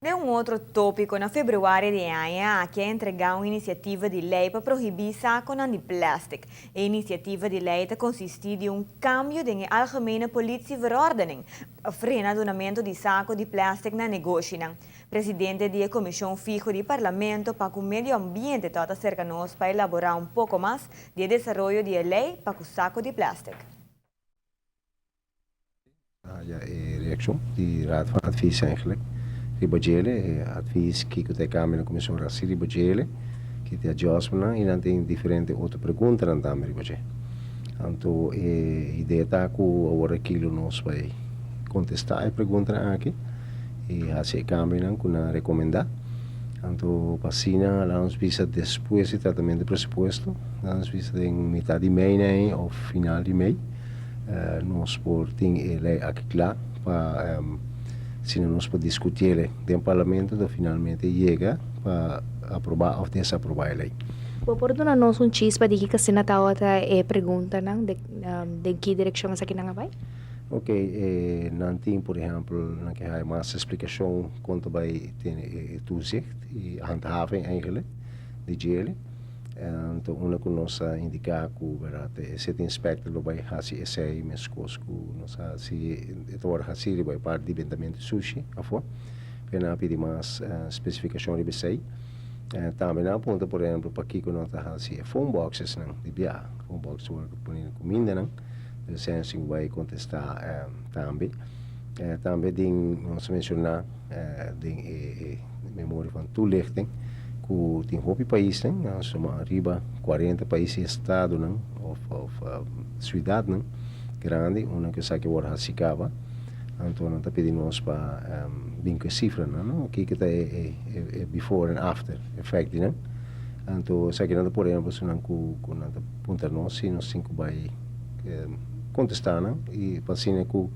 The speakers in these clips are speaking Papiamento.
Den un otro topico, na februari di e aña aki a entrega un iniciativa di ley pa prohibi saconan di plastic. E iniciativa di ley ta consisti di un cambio den e Algemene Politieverordening pa frena dunamento di saco di plastic na negoshinan. Presidente di e Comision Fiho di Parlamento pa cu Medio Ambiente ta acerca nos pa elabora un poco mas di e desaroyo di e ley pa cu saco di plastic. Ja, e reaccion di Raad van Advies eigenlijk. Riba djele, e advies kiko ta e cambio na Comision Raci riba djele, ki ta adjustment y nan tin diferente otro preguntanan tambe riba dje. Anto e idea ta cu awor aki lo nos bay contesta e preguntanan aki y haci e cambionan cu nan recomenda. Anto pa asina laat nos bisa despues di tratamento di presupuesto, laat nos bisa den mitad di mei na of final di mei, nos por tin e ley aki cla pa asina nos por discutiele den Parlamento to finalmente yega pa aproba of desaproba e ley. Bo por duna nos un chispa di kico asina tawata e preguntanan, den ki direccion esakinan a bay? Ok, nan tin por ehempel nan ke haya mas explicacion con ta bay tene e toezicht y handhaving eigenlijk di djele. Anto unda ku nos a indiká ku bèrdat e city inspector lo bai hasi esei meskos ku nos a hasi e ta wòrdu hasi riba e parti di bentamentu di sushi afó. Pero nan a pidi mas spesifikashon riba esei. Tambe nan a puntra por ehempel pakiko no ta hasi e phone boxesnan di biaha. Phone boxes ta wòrdu pone na kumindanan. Entonces esei nos tin ku bai kontestá tambe. Tambe den nos a menshoná den e memoria van toelichting ku tin hopi paisnan, nan suma riba 40 pais i estadonan of siudatnan grandi unda ku esaki wòrdu hasi kaba. Anto nan ta pidi nos pa bin ku e sifranan, no? Kiko ta e before en after effect di nan. Anto esakinan ta por ehempel esunnan ku nan ta puntra nos si nos tin ku bai kontestá nan i pa asina ku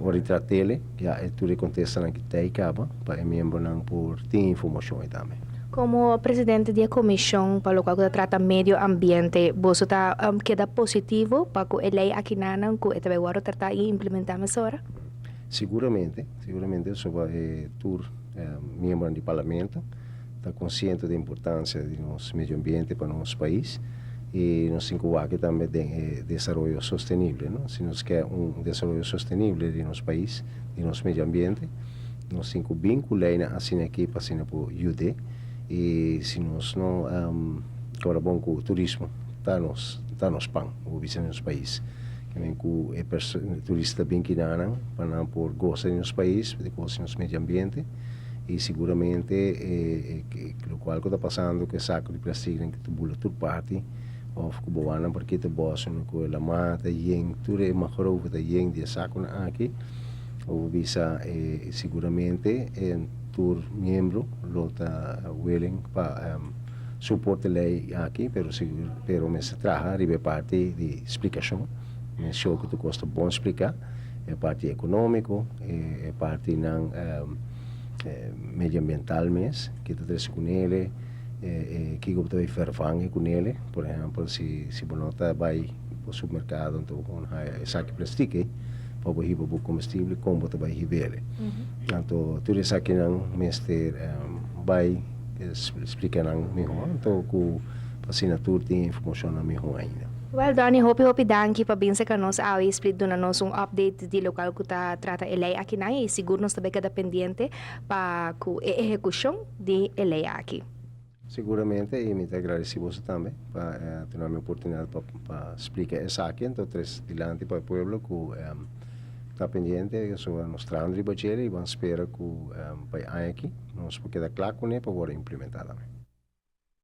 ora di trat'el ya e tur e kontestanan ki ta ei kaba pa e miembronan por tin informashon ei tambe. Komo presidente di e komishon pa lokual ku ta trata medio ambiente, boso ta keda positivo pa ku e lei akinanan ku e ta bai wòrdu tratá i implementá mesora? Siguramente, siguramente pasobra e tur miembronan di parlamento ta konsiente di e importansia di nos medio ambiente pa nos pais i nos tin ku wak tambe den e desaroyo sostenible, no? Si nos ke un desaroyo sostenible di nos pais, di nos medio ambiente, nos tin ku bin ku leynan asina aki pa asina por yud'é i si nos no kòrda bon ku turismo ta nos ta nos pan, bo bisa den nos pais. Ke men ku e turista ta bin kinanan pa nan por gosa di nos pais, di gosa di nos medio ambiente. Y siguramente e locual cu ta pasando cu e saco di plasticnan cu ta bula tur parti of cu bo wak nan parkita bos unda cu e lama ta yen tur e mangrove ta yen di e saconan aki bo por bisa e siguramente e tur miembro lo ta willing pa support e ley aki pero pero mester traha riba e parti di splicacion men show cu tur cos ta bon splica. E parti ekonómiko, e partinan medioambiental mes, ke ta trese ku nele, kiko bo ta bai vervangen ku nele. Por ehèmpel, si si bo no ta bai bo supermerkado anto bo kon haya e saki plastik ei pa bo hiba bo komestibel, kon bo ta bai hib'el. Anto tur esakinan mester bai splika nan mihó anto ku asina tur tin informashonnan mihó ainda. Well Donny, hopi hopi danki pa bin serka nos awe y split duna nos un update di locual cu ta trata e ley akinan y sigur nos ta bay keda pendiente pa cu e ehecucion di e ley aki. Siguramente y mi ta agradeci boso tambe pa duna mi oportunidad pa splica esaki anto tres dilanti pa e pueblo cu ta pendiente so nos trahando riba djele y ban spera cu pa e aña aki nos por keda cla cune pa worde implementa tambe.